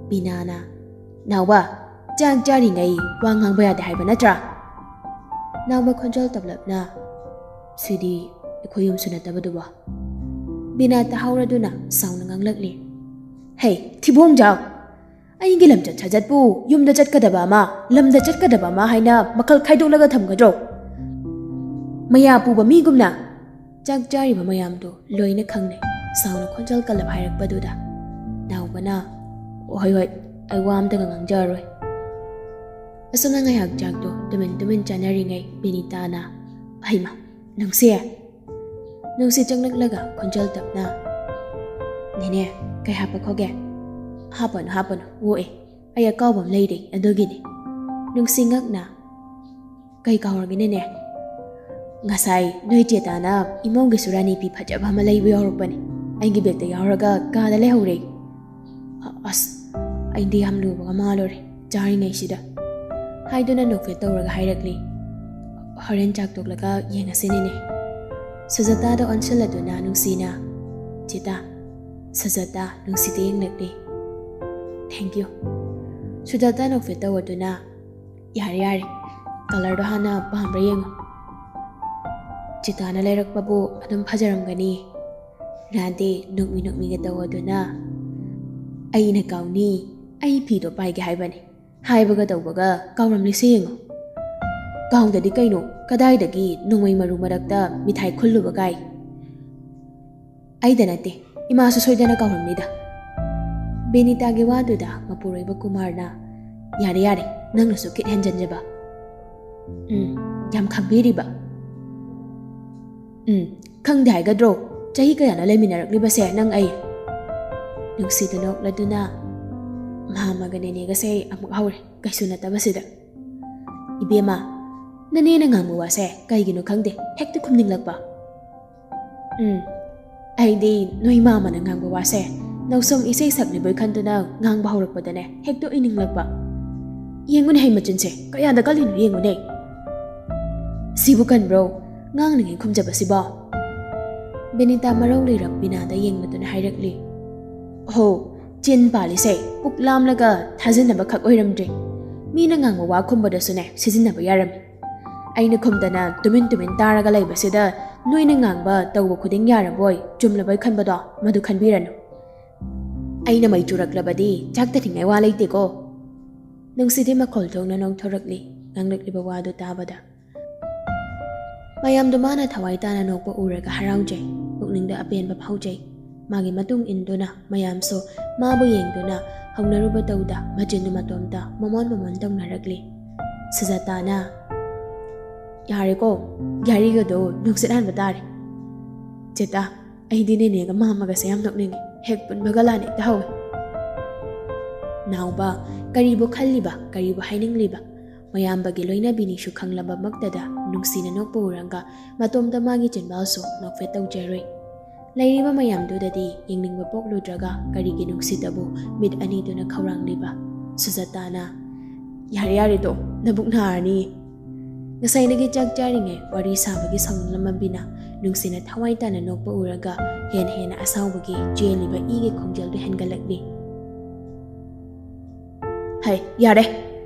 ꯕꯤꯅꯥꯅ, "ꯅꯥꯎꯕ, ꯆꯥꯛ ꯆꯥꯔꯤꯉꯩ ꯋꯥ ꯉꯥꯡꯕ ꯌꯥꯗꯦ ꯍꯥꯏꯕ ꯅꯠꯇ꯭ꯔꯥ?" ꯅꯥꯎꯕ ꯈꯣꯟꯖꯦꯜ ꯇꯞꯂꯞꯅ, "ꯁꯤꯗꯤ ꯑꯩꯈꯣꯏ ꯌꯨꯝꯁꯨ ꯅꯠꯇꯕꯗꯨꯕꯣ?" ꯕꯤꯅꯥ ꯇꯥꯍꯧꯔꯗꯨꯅ ꯁꯥꯎꯅ ꯉꯥꯡꯂꯛꯂꯤ꯫ "ꯍꯦ, ꯊꯤꯕꯣꯡꯖꯥꯎ! ꯑꯩꯒꯤ ꯂꯝꯆꯠ ꯁꯥꯖꯠꯄꯨ ꯌꯨꯝꯗ ꯆꯠꯀꯗꯕ ꯑꯃ, ꯂꯝꯗ ꯆꯠꯀꯗꯕ ꯑꯃ ꯍꯥꯏꯅ ꯃꯈꯜ ꯈꯥꯏꯗꯣꯛꯂꯒ ꯊꯝꯒꯗ꯭ꯔꯣ? ꯃꯌꯥ ꯄꯨꯕ ꯃꯤꯒꯨꯝꯅ!" ꯆꯥꯛ ꯆꯥꯔꯤꯕ ꯃꯌꯥꯝꯗꯨ ꯂꯣꯏꯅ ꯈꯪꯅꯩ꯫ ꯁꯥꯎꯅ ꯈꯣꯟꯖꯦꯜ ꯀꯜꯂꯞ ꯍꯥꯏꯔꯛꯄꯗꯨꯗ ꯅꯥꯎꯕꯅ, "ꯍꯣꯏ, ꯍꯣꯏ, ꯑꯩ ꯋꯥ ꯑꯝꯇꯒ ꯉꯥꯡꯖꯔꯔꯣꯏ꯫" ꯑꯁꯨꯝꯅ ꯉꯥꯏꯍꯥꯛ ꯆꯥꯛꯇꯣ ꯇꯨꯃꯤꯟ ꯇꯨꯃꯤꯟ ꯆꯥꯅꯔꯤꯉꯩ ꯕꯤꯅꯤꯇꯥꯅ, "ꯍꯩꯃ, ꯅꯨꯡꯁꯤ!" ꯅꯨꯡꯁꯤ ꯆꯪꯂꯛꯂꯒ ꯈꯣꯟꯖꯦꯜ ꯇꯞꯅ, "ꯅꯦꯅꯦ, ꯀꯩ ꯍꯥꯞꯄꯛꯈꯣꯒꯦ?" "ꯍꯥꯞꯄꯅꯨ, ꯍꯥꯞꯄꯅꯨ, ꯑꯣꯛꯑꯦ꯫ ꯑꯩ ꯑꯀꯥꯎꯕ ꯑꯃ ꯂꯩꯔꯦ, ꯑꯗꯨꯒꯤꯅꯦ꯫" ꯅꯨꯡꯁꯤ ꯉꯛꯅ, "ꯀꯩ ꯀꯥꯎꯔꯒꯦ ꯅꯦꯅꯦ?" "ꯉꯁꯥꯏ ꯅꯣꯏ ꯆꯦꯇꯥꯅ ꯏꯃꯧꯒꯤꯁꯨ ꯔꯥꯅꯤ ꯐꯤ ꯐꯖꯕ ꯑꯃ ꯂꯩꯕ ꯌꯥꯎꯔꯛꯄꯅꯦ꯫ ꯑꯩꯒꯤ ꯕꯦꯒꯇ ꯌꯥꯎꯔꯒ ꯀꯥꯗ ꯂꯩꯍꯧꯔꯦ꯫ ꯑ-, ꯑꯁ, ꯑꯩꯗꯤ ꯌꯥꯝ ꯂꯨꯕꯒ ꯃꯥꯜꯂꯨꯔꯦ ꯆꯥꯔꯤꯉꯩꯁꯤꯗ꯫" ꯍꯥꯏꯗꯨꯅ ꯅꯣꯛꯐꯦꯠ ꯇꯧꯔꯒ ꯍꯥꯏꯔꯛꯂꯤ꯫ "ꯍꯣꯔꯦꯟ ꯆꯥꯛ ꯇꯣꯛꯂꯒ ꯌꯦꯡꯉꯁꯤ ꯅꯦꯅꯦ꯫" ꯁꯨꯖꯥꯇꯥꯗ ꯑꯣꯟꯁꯤꯜꯂꯗꯨꯅ ꯅꯨꯡꯁꯤꯅ, "ꯆꯦꯇꯥ, ꯁꯨꯖꯥꯇꯥ," ꯅꯨꯡꯁꯤꯗ ꯌꯦꯡꯂꯛꯂꯤ꯫ "Thank you꯫" ꯁꯨꯖꯥꯇꯥ ꯅꯣꯛꯐꯦꯠ ꯇꯧꯔꯗꯨꯅ, "ꯌꯥꯔꯦ, ꯌꯥꯔꯦ, ꯀꯂꯔꯗꯣ ꯍꯥꯟꯅ ꯄꯥꯝꯕ꯭ꯔꯥ ꯌꯦꯡꯉꯣ꯫ ꯆꯦꯇꯥꯅ ꯂꯩꯔꯛꯄꯕꯨ ꯑꯗꯨꯝ ꯐꯖꯔꯝꯒꯅꯤ꯫" ꯔꯥꯙꯦ ꯅꯣꯛꯃꯤ ꯅꯣꯛꯃꯤꯒ ꯇꯧꯔꯗꯨꯅ, "ꯑꯩꯅ ꯀꯥꯎꯅꯤ, ꯑꯩ ꯐꯤꯗꯣ ꯄꯥꯏꯒꯦ ꯍꯥꯏꯕꯅꯤ꯫ ꯍꯥꯏꯕꯒ ꯇꯧꯕꯒ ꯀꯥꯎꯔꯝꯂꯤꯁꯦ ꯌꯦꯡꯉꯣ꯫" "ꯀꯥꯎꯗꯗꯤ ꯀꯩꯅꯣ, ꯀꯗꯥꯏꯗꯒꯤ ꯅꯣꯡꯃꯩ ꯃꯔꯨ ꯃꯔꯛꯇ ꯃꯤꯊꯥꯏ ꯈꯨꯜꯂꯨꯕ ꯀꯥꯏ?" "ꯑꯩꯗ ꯅꯠꯇꯦ, ꯏꯃꯥꯁꯨ ꯁꯣꯏꯗꯅ ꯀꯥꯎꯔꯝꯅꯤꯗ꯫" ꯕꯤꯅꯤꯇꯥꯒꯤ ꯋꯥꯗꯨꯗ ꯃꯄꯨꯔꯣꯏꯕ ꯀꯨꯃꯥꯔꯅ, "ꯌꯥꯔꯦ, ꯌꯥꯔꯦ, ꯅꯪꯅꯁꯨ ꯈꯤꯠ ꯍꯦꯟꯖꯟꯖꯕ꯫ ꯎꯝ, ꯌꯥꯝ ꯈꯪꯕꯤꯔꯤꯕ꯫ ꯎꯝ, ꯈꯪꯗꯦ ꯍꯥꯏꯒꯗ꯭ꯔꯣ? ꯆꯍꯤ ꯀꯌꯥꯅꯣ ꯂꯩꯃꯤꯟꯅꯔꯛꯂꯤꯕꯁꯦ ꯅꯪ ꯑꯩ?" ꯅꯨꯡꯁꯤꯗ ꯅꯣꯛꯂꯗꯨꯅ, "ꯃꯥꯝꯃꯒ ꯅꯦꯅꯦꯒꯁꯦ ꯑꯃꯨꯛ ꯍꯧꯔꯦ, ꯀꯩꯁꯨ ꯅꯠꯇꯕꯁꯤꯗ꯫ ꯏꯕꯦꯝꯃ, ꯅꯅꯦꯅ ꯉꯥꯡꯕ ꯋꯥꯁꯦ ꯀꯩꯒꯤꯅꯣ ꯈꯪꯗꯦ, ꯍꯦꯛꯇ ꯈꯨꯝꯅꯤꯡꯂꯛꯄ꯫ ꯎꯝ, ꯑꯩꯗꯤ ꯅꯣꯏ ꯃꯥꯝꯃꯅ ꯉꯥꯡꯕ ꯋꯥꯁꯦ ꯅꯥꯎꯁꯨꯝ ꯏꯁꯩ ꯁꯛꯂꯤꯕꯣꯏ ꯈꯟꯗꯨꯅ ꯉꯥꯡꯕ ꯍꯧꯔꯛꯄꯗꯅꯦ ꯍꯦꯛꯇ ꯎꯏꯅꯤꯡꯂꯛꯄ꯫ ꯌꯦꯡꯉꯨꯅꯦ ꯍꯩ ꯃꯆꯤꯟꯁꯦ, ꯀꯌꯥꯗ ꯀꯜꯂꯤꯅꯣ ꯌꯦꯡꯉꯨꯅꯦ꯫ ꯁꯤꯕꯨ ꯀꯟꯕ꯭ꯔꯣ? ꯉꯥꯡꯅꯤꯡꯉꯤ ꯈꯨꯝꯖꯕꯁꯤꯕꯣ? ꯕꯦꯅꯤꯇꯥ ꯃꯔꯧ ꯂꯩꯔꯞ ꯕꯤꯅꯥꯗ ꯌꯦꯡꯂꯗꯨꯅ ꯍꯥꯏꯔꯛꯂꯤ꯫ "ꯍꯣ, ꯆꯤꯟ ꯄꯥꯜꯂꯤꯁꯦ ꯄꯨꯛ ꯂꯥꯝꯂꯒ ꯊꯥꯖꯤꯟꯅꯕ ꯈꯛ ꯑꯣꯏꯔꯝꯗ꯭ꯔꯦ꯫ ꯃꯤꯅ ꯉꯥꯡꯕ ꯋꯥ ꯈꯨꯝꯕꯗꯁꯨꯅꯦ ꯁꯤꯖꯤꯟꯅꯕ ꯌꯥꯔꯝꯃꯤ꯫ ꯑꯩꯅ ꯈꯨꯝꯗꯅ ꯇꯨꯃꯤꯟ ꯇꯨꯃꯤꯟ ꯇꯥꯔꯒ ꯂꯩꯕꯁꯤꯗ ꯅꯣꯏꯅ ꯉꯥꯡꯕ ꯇꯧꯕ ꯈꯨꯗꯤꯡ ꯌꯥꯔꯕꯣꯏ, ꯆꯨꯝꯂꯕꯣꯏ ꯈꯟꯕꯗꯣ ꯃꯗꯨ ꯈꯟꯕꯤꯔꯅꯨ꯫ ꯑꯩꯅ ꯃꯩ ꯆꯨꯔꯛꯂꯕꯗꯤ ꯆꯥꯛ ꯊꯤꯅꯤꯡꯉꯥꯏ ꯋꯥ ꯂꯩꯇꯦꯀꯣ꯫" ꯅꯨꯡꯁꯤꯗꯤ ꯃꯈꯣꯜ ꯊꯣꯛꯅ ꯅꯣꯡꯊꯣꯔꯛꯂꯤ ꯉꯥꯡꯂꯛꯂꯤꯕ ꯋꯥꯗꯨ ꯇꯥꯕꯗ꯫ ꯃꯌꯥꯝꯗꯨ ꯃꯥꯅ ꯊꯋꯥꯏ ꯇꯥꯅ ꯅꯣꯛꯄ ꯎꯔꯒ ꯍꯔꯥꯎꯖꯩ, ꯄꯨꯛꯅꯤꯡꯗ ꯑꯄꯦꯟꯕ ꯐꯥꯎꯖꯩ꯫ ꯃꯥꯒꯤ ꯃꯇꯨꯡ ꯏꯟꯗꯨꯅ ꯃꯌꯥꯝꯁꯨ ꯃꯥꯕꯨ ꯌꯦꯡꯗꯨꯅ ꯍꯧꯅꯔꯨꯕ ꯇꯧꯗ ꯃꯆꯤꯟꯗꯨ ꯃꯇꯣꯝꯇ ꯃꯃꯣꯟ ꯃꯃꯣꯟ ꯇꯧꯅꯔꯛꯂꯤ꯫ ꯁꯨꯖꯥꯇꯥꯅ, "ꯌꯥꯔꯦꯀꯣ, ꯘꯔꯤꯒꯗꯣ ꯅꯨꯡꯁꯤꯠ ꯍꯥꯟꯕ ꯇꯥꯔꯦ꯫ ꯆꯦꯇꯥ, ꯑꯩꯗꯤ ꯅꯦꯅꯦꯒ ꯃꯥꯝꯃꯒꯁꯦ ꯌꯥꯝ ꯅꯣꯛꯅꯤꯡꯉꯤ꯫ ꯍꯦꯛ ꯄꯨꯟꯕꯒ ꯂꯥꯟ ꯍꯦꯛꯇ ꯍꯧꯏ꯫" ꯅꯥꯎꯕ, ꯀꯔꯤꯕꯨ ꯈꯜꯂꯤꯕ, ꯀꯔꯤꯕꯨ ꯍꯥꯏꯅꯤꯡꯂꯤꯕ? ꯃꯌꯥꯝꯕꯒꯤ ꯂꯣꯏꯅꯕꯤꯅꯤꯁꯨ ꯈꯪꯂꯕꯃꯛꯇꯗ ꯅꯨꯡꯁꯤꯅ ꯅꯣꯛꯄ ꯎꯔꯒ ꯃꯇꯣꯝꯇ ꯃꯥꯒꯤ ꯆꯤꯟꯕꯥꯜꯁꯨ ꯅꯣꯛꯐꯦꯠ ꯇꯧꯖꯔꯨꯏ꯫ ꯂꯩꯔꯤꯕ ꯃꯌꯥꯝꯗꯨꯗꯗꯤ ꯌꯦꯡꯅꯤꯡꯕ ꯄꯣꯛꯂꯨꯗ꯭ꯔꯒ ꯀꯔꯤꯒꯤ ꯅꯨꯡꯁꯤꯗꯕꯨ ꯃꯤꯠ ꯑꯅꯤꯗꯨꯅ ꯈꯧꯔꯥꯡꯂꯤꯕ? ꯁꯨꯖꯥꯇꯥꯅ, "ꯌꯥꯔꯦ ꯌꯥꯔꯦꯗꯣ, ꯅꯕꯨꯛ ꯅꯥꯔꯅꯤ꯫" ꯉꯁꯥꯏꯗꯒꯤ ꯆꯥꯛ ꯆꯥꯔꯤꯉꯩ ꯋꯥꯔꯤ ꯁꯥꯕꯒꯤ ꯁꯥꯎꯅꯤꯡꯂꯝꯃꯕꯤꯅ ꯅꯨꯡꯁꯤꯅ ꯊꯋꯥꯏ ꯇꯥꯅ ꯅꯣꯛꯄ ꯎꯔꯒ ꯍꯦꯟꯅ ꯍꯦꯟꯅ ꯑꯁꯥꯎꯕꯒꯤ ꯆꯦꯜꯂꯤꯕ ꯏꯒꯤ ꯈꯣꯡꯖꯦꯜꯗꯨ ꯍꯦꯟꯒꯠꯂꯛꯂꯤ꯫ "ꯍꯩ, ꯌꯥꯔꯦ꯫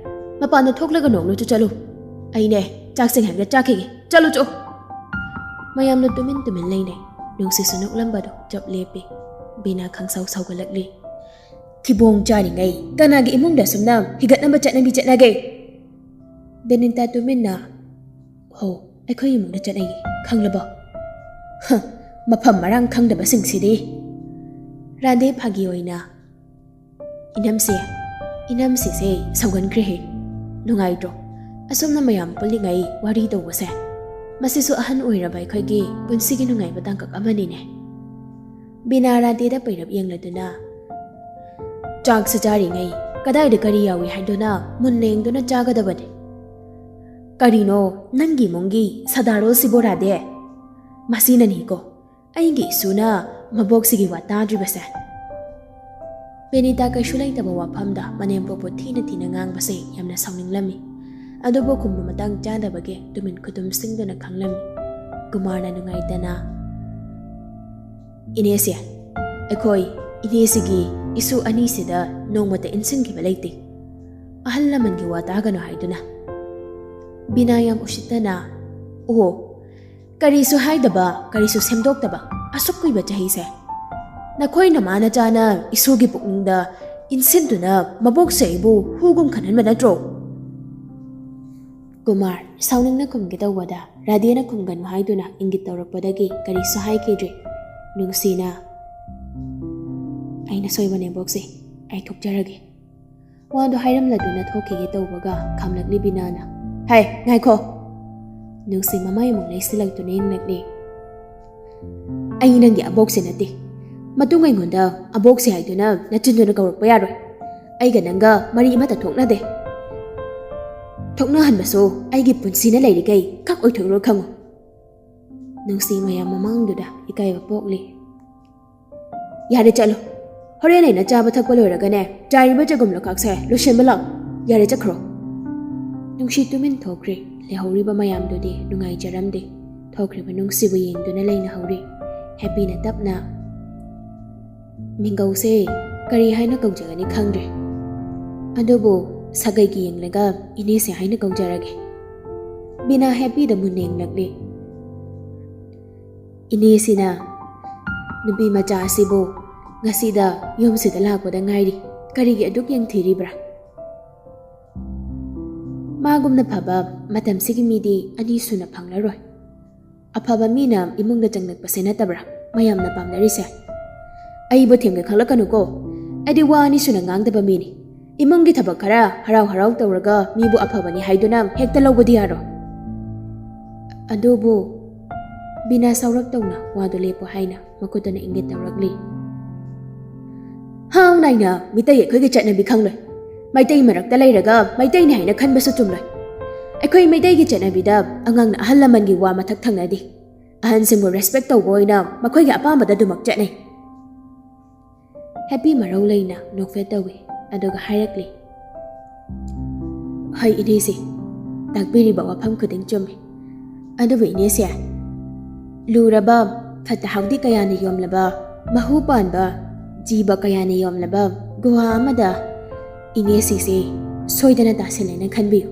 ꯃꯄꯥꯟꯗ ꯊꯣꯛꯂꯒ ꯅꯣꯛꯂꯨꯆꯣ ꯆꯠꯂꯨ꯫ ꯑꯩꯅꯦ, ꯆꯥꯛꯁꯤꯡ ꯍꯦꯛꯇ ꯆꯥꯈꯤꯒꯦ꯫ ꯆꯠꯂꯨꯆꯣ꯫" ꯃꯌꯥꯝꯗꯣ ꯇꯨꯃꯤꯟ ꯇꯨꯃꯤꯟ ꯂꯩꯅꯩ꯫ ꯅꯨꯡꯁꯤꯠꯁꯨ ꯅꯣꯛꯂꯝꯕꯗꯣ ꯆꯞ ꯂꯦꯞꯄꯤ꯫ ꯕꯤꯅꯥ ꯈꯪꯁꯥꯎ ꯁꯥꯎꯒꯠꯂꯛꯂꯤ꯫ "ꯊꯤꯕꯣꯡ ꯆꯥꯔꯤꯉꯩ ꯀꯅꯥꯒꯤ ꯏꯃꯨꯡꯗ ꯑꯁꯨꯝꯅ ꯍꯤꯒꯠꯅꯕ ꯆꯠꯅꯕꯤ ꯆꯠꯅꯒꯦ?" ꯕꯦꯅꯤꯇꯥ ꯇꯨꯃꯤꯟꯅ, "ꯍꯣ, ꯑꯩꯈꯣꯏ ꯏꯃꯨꯡꯗ ꯆꯠꯅꯩꯌꯦ, ꯈꯪꯂꯕꯣ? ꯍ, ꯃꯐꯝ ꯃꯔꯥꯡ ꯈꯪꯗꯕꯁꯤꯡꯁꯤꯗꯤ꯫" ꯔꯥꯙꯦ ꯐꯥꯒꯤ ꯑꯣꯏꯅ, "ꯏꯅꯝꯁꯦ, ꯏꯅꯝꯁꯤꯁꯦ ꯁꯧꯒꯟꯈ꯭ꯔꯦꯍꯦ꯫ ꯅꯨꯡꯉꯥꯏꯇ꯭ꯔꯣ? ꯑꯁꯨꯝꯅ ꯃꯌꯥꯝ ꯄꯨꯜꯂꯤꯉꯩ ꯋꯥꯔꯤ ꯇꯧꯕꯁꯦ꯫ ꯃꯁꯤꯁꯨ ꯑꯍꯟ ꯑꯣꯏꯔꯕ ꯑꯩꯈꯣꯏꯒꯤ ꯄꯨꯟꯁꯤꯒꯤ ꯅꯨꯡꯉꯥꯏꯕ ꯇꯥꯡꯀꯛ ꯑꯃꯅꯤꯅꯦ꯫" ꯕꯤꯅꯥ ꯔꯥꯙꯦꯗ ꯄꯩꯔꯞ ꯌꯦꯡꯂꯗꯨꯅ, "ꯆꯥꯛꯁꯨ ꯆꯥꯔꯤꯉꯩ ꯀꯗꯥꯏꯗ ꯀꯔꯤ ꯌꯥꯎꯏ ꯍꯥꯏꯗꯨꯅ ꯃꯨꯟꯅ ꯌꯦꯡꯗꯨꯅ ꯆꯥꯒꯗꯕꯅꯤ꯫ ꯀꯔꯤꯅꯣ ꯅꯪꯒꯤ ꯏꯃꯨꯡꯒꯤ ꯁꯗꯥꯔꯣꯜꯁꯤꯕꯣ ꯔꯥꯙꯦ? ꯃꯁꯤꯅꯅꯤꯀꯣ ꯑꯩꯒꯤ ꯏꯁꯨꯅ ꯃꯕꯣꯛꯁꯤꯒꯤ ꯋꯥ ꯇꯥꯗ꯭ꯔꯤꯕꯁꯦ꯫" ꯕꯦꯅꯤꯇꯥ ꯀꯩꯁꯨ ꯂꯩꯇꯕ ꯋꯥꯐꯝꯗ ꯃꯅꯦꯝꯄꯣꯛꯄꯨ ꯊꯤꯅ ꯊꯤꯅ ꯉꯥꯡꯕꯁꯦ ꯌꯥꯝꯅ ꯁꯥꯎꯅꯤꯡꯂꯝꯃꯤ꯫ ꯑꯗꯨꯕꯨ ꯈꯨꯝꯕ ꯃꯇꯥꯡ ꯆꯥꯗꯕꯒꯤ ꯇꯨꯃꯤꯟ ꯈꯨꯇꯨꯝ ꯁꯤꯡꯗꯨꯅ ꯈꯥꯡꯂꯝꯃꯤ꯫ ꯀꯨꯃꯥꯔꯅ ꯅꯨꯡꯉꯥꯏꯇꯅ, "ꯏꯅꯦꯁꯦ, ꯑꯩꯈꯣꯏ ꯏꯅꯦꯁꯤꯒꯤ ꯏꯁꯨ ꯑꯅꯤꯁꯤꯗ ꯅꯣꯡꯃꯇ ꯏꯟꯁꯤꯟꯈꯤꯕ ꯂꯩꯇꯦ꯫ ꯑꯍꯜ ꯂꯃꯟꯒꯤ ꯋꯥ ꯇꯥꯒꯅꯨ ꯍꯥꯏꯗꯨꯅ꯫" ꯕꯤꯅꯥ ꯌꯥꯝ ꯎꯁꯤꯠꯇꯅ, "ꯑꯣ, ꯀꯔꯤꯁꯨ ꯍꯥꯏꯗꯕ, ꯀꯔꯤꯁꯨ ꯁꯦꯝꯗꯣꯛꯇꯕ ꯑꯁꯨꯛ ꯀꯨꯏꯕ ꯆꯍꯤꯁꯦ? ꯅꯈꯣꯏ ꯅꯃꯥ ꯅꯆꯥꯅ ꯏꯁꯨꯒꯤ ꯄꯨꯛꯅꯤꯡꯗ ꯏꯟꯁꯤꯟꯗꯨꯅ ꯃꯕꯣꯛꯁꯦ ꯑꯩꯕꯨ ꯍꯨꯒꯨꯝ ꯈꯟꯍꯟꯕ ꯅꯠꯇ꯭ꯔꯣ?" ꯀꯨꯃꯥꯔ ꯁꯥꯎꯅꯤꯡꯅ ꯈꯨꯝꯒꯦ ꯇꯧꯕꯗ, ꯔꯥꯙꯦꯅ ꯈꯨꯝꯒꯅꯨ ꯍꯥꯏꯗꯨꯅ ꯏꯪꯒꯤꯠ ꯇꯧꯔꯛꯄꯗꯒꯤ ꯀꯔꯤꯁꯨ ꯍꯥꯏꯈꯤꯗ꯭ꯔꯦ꯫ ꯅꯨꯡꯁꯤꯅ, "ꯑꯩꯅ ꯁꯣꯏꯕꯅꯦ ꯕꯣꯛꯁꯦ, ꯑꯩ ꯊꯣꯛꯆꯔꯒꯦ꯫" ꯋꯥꯗꯨ ꯍꯥꯏꯔꯝꯂꯗꯨꯅ ꯊꯣꯛꯈꯤꯒꯦ ꯇꯧꯕꯒ ꯈꯥꯝꯂꯛꯂꯤ ꯕꯤꯅꯥꯅ, "ꯍꯥꯏ, ꯉꯥꯏꯈꯣ!" ꯅꯨꯡꯁꯤ ꯃꯃꯥꯏ ꯑꯃꯨꯛ ꯂꯩꯁꯤꯜꯂꯛꯇꯨꯅ ꯌꯦꯡꯂꯛꯂꯤ꯫ "ꯑꯩ ꯅꯪꯒꯤ ꯑꯕꯣꯛꯁꯦ ꯅꯠꯇꯦ꯫ ꯃꯇꯨꯡ ꯑꯩꯉꯣꯟꯗ ꯑꯕꯣꯛꯁꯦ ꯍꯥꯏꯗꯨꯅ ꯅꯆꯤꯟꯗꯨꯅ ꯀꯧꯔꯛꯄ ꯌꯥꯔꯣꯏ꯫ ꯑꯩꯒ ꯅꯪꯒ ꯃꯔꯤ ꯑꯃꯠꯇ ꯊꯣꯛꯅꯗꯦ꯫ ꯊꯣꯛꯅꯍꯟꯕꯁꯨ ꯑꯩꯒꯤ ꯄꯨꯟꯁꯤꯅ ꯂꯩꯔꯤꯈꯩ ꯈꯛ ꯑꯣꯏꯊꯣꯛꯂꯣꯏ ꯈꯪꯉꯨ꯫" ꯅꯨꯡꯁꯤ ꯃꯌꯥꯝ ꯃꯃꯥꯡꯗꯨꯗ ꯏꯀꯥꯏꯕ ꯄꯣꯛꯂꯤ꯫ "ꯌꯥꯔꯦ, ꯆꯠꯂꯣ꯫ ꯍꯣꯔꯦꯟ ꯑꯩꯅ ꯆꯥꯕ ꯊꯛꯄ ꯂꯣꯏꯔꯒꯅꯦ, ꯆꯥꯏꯔꯤꯕ ꯆꯒꯨꯝ ꯂꯨꯈꯥꯛꯁꯦ ꯂꯣꯏꯁꯤꯟꯕ ꯂꯥꯛꯑꯣ꯫ ꯌꯥꯔꯦ, ꯆꯠꯈ꯭ꯔꯣ꯫" ꯅꯨꯡꯁꯤ ꯇꯨꯃꯤꯟ ꯊꯣꯛꯈ꯭ꯔꯦ꯫ ꯂꯩꯍꯧꯔꯤꯕ ꯃꯌꯥꯝꯗꯨꯗꯤ ꯅꯨꯡꯉꯥꯏꯖꯔꯝꯗꯦ꯫ ꯊꯣꯛꯈ꯭ꯔꯤꯕ ꯅꯨꯡꯁꯤꯕꯨ ꯌꯦꯡꯗꯨꯅ ꯂꯩꯅꯍꯧꯔꯤ꯫ ꯍꯦꯄꯤꯅ ꯇꯞꯅ, "ꯃꯤꯡꯒꯧꯁꯦ ꯀꯔꯤ ꯍꯥꯏꯅ ꯀꯧꯖꯒꯅꯤ ꯈꯪꯗ꯭ꯔꯦ꯫ ꯑꯗꯨꯕꯨ ꯁꯥꯒꯩꯒꯤ ꯌꯦꯡꯂꯒ ꯏꯅꯦꯁꯦ ꯍꯥꯏꯅ ꯀꯧꯖꯔꯒꯦ꯫" ꯕꯤꯅꯥ ꯍꯦꯄꯤꯗ ꯃꯨꯟꯅ ꯌꯦꯡꯂꯛꯂꯤ꯫ "ꯏꯅꯦꯁꯤꯅ ꯅꯨꯄꯤ ꯃꯆꯥ ꯑꯁꯤꯕꯨ ꯉꯁꯤꯗ ꯌꯨꯝꯁꯤꯗ ꯂꯥꯛꯄꯗ ꯉꯥꯏꯔꯤ, ꯀꯔꯤꯒꯤ ꯑꯗꯨꯛ ꯌꯦꯡꯊꯤꯔꯤꯕ꯭ꯔꯥ?" ꯃꯥꯒꯨꯝꯅ ꯐꯕ ꯃꯇꯝꯁꯤꯒꯤ ꯃꯤꯗꯤ ꯑꯅꯤ ꯁꯨꯅ ꯐꯪꯂꯔꯣꯏ꯫ ꯑꯐꯕ ꯃꯤꯅ ꯏꯃꯨꯡꯗ ꯆꯪꯂꯛꯄꯁꯦ ꯅꯠꯇꯕ꯭ꯔꯥ ꯃꯌꯥꯝꯅ ꯄꯥꯝꯅꯔꯤꯁꯦ? ꯑꯩꯕꯨ ꯊꯦꯝꯒꯦ ꯈꯪꯂꯛꯀꯅꯨꯀꯣ꯫ ꯑꯩꯗꯤ ꯋꯥ ꯑꯅꯤ ꯁꯨꯅ ꯉꯥꯡꯗꯕ ꯃꯤꯅꯤ꯫ ꯏꯃꯨꯡꯒꯤ ꯊꯕꯛ ꯈꯔ ꯍꯔꯥꯎ ꯍꯔꯥꯎ ꯇꯧꯔꯒ ꯃꯤꯕꯨ ꯑꯐꯕꯅꯤ ꯍꯥꯏꯗꯨꯅ ꯍꯦꯛꯇ ꯂꯧꯕꯗꯤ ꯌꯥꯔꯣꯏ꯫ ꯑꯗꯨꯕꯨ, ꯕꯤꯅꯥ ꯁꯥꯎꯔꯞ ꯇꯧꯅ ꯋꯥꯗꯨ ꯂꯦꯞꯄꯨ ꯍꯥꯏꯅ ꯃꯈꯨꯠꯇꯨꯅ ꯏꯪꯒꯤꯠ ꯇꯧꯔꯛꯂꯤ꯫ "ꯍꯥꯎ ꯅꯥꯏꯅ ꯃꯤꯇꯩ ꯑꯩꯈꯣꯏꯒꯤ ꯆꯠꯅꯕꯤ ꯈꯪꯂꯣꯏ꯫ ꯃꯩꯇꯩ ꯃꯔꯛꯇ ꯂꯩꯔꯒ ꯃꯩꯇꯩꯅꯤ ꯍꯥꯏꯅ ꯈꯟꯕꯁꯨ ꯆꯨꯝꯂꯣꯏ꯫ ꯑꯩꯈꯣꯏ ꯃꯩꯇꯩꯒꯤ ꯆꯠꯅꯕꯤꯗ ꯑꯉꯥꯡꯅ ꯑꯍꯜ ꯂꯃꯟꯒꯤ ꯋꯥ ꯃꯊꯛ ꯊꯪꯅꯗꯦ꯫ ꯑꯍꯟꯁꯤꯡꯕꯨ ꯔꯦꯁꯄꯦꯛ ꯇꯧꯕ ꯑꯣꯏꯅ ꯃꯈꯣꯏꯒꯤ ꯑꯄꯥꯝꯕꯗ ꯑꯗꯨꯃꯛ ꯆꯠꯅꯩ꯫" ꯍꯦꯄꯤ ꯃꯔꯧ ꯂꯩꯅ ꯅꯣꯛꯐꯦꯠ ꯇꯧꯏ, ꯑꯗꯨꯒ ꯍꯥꯏꯔꯛꯂꯤ, "ꯍꯣꯏ ꯏꯅꯦꯁꯦ, ꯇꯥꯛꯄꯤꯔꯤꯕ ꯋꯥꯐꯝ ꯈꯨꯗꯤꯡ ꯆꯨꯝꯃꯤ꯫ ꯑꯗꯨꯕꯨ ꯏꯅꯦꯁꯦ, ꯂꯨꯔꯕ, ꯐꯠꯇ ꯍꯥꯎꯗꯤ ꯀꯌꯥꯅ ꯌꯣꯝꯂꯕ, ꯃꯍꯨ ꯄꯥꯟꯕ ꯖꯤꯕ ꯀꯌꯥꯅ ꯌꯣꯝꯂꯕ ꯒꯨꯍꯥ ꯑꯃꯗ ꯏꯅꯦꯁꯤꯁꯦ ꯁꯣꯏꯗꯅ ꯇꯥꯁꯤꯜꯂꯦꯅ ꯈꯟꯕꯤꯌꯨ꯫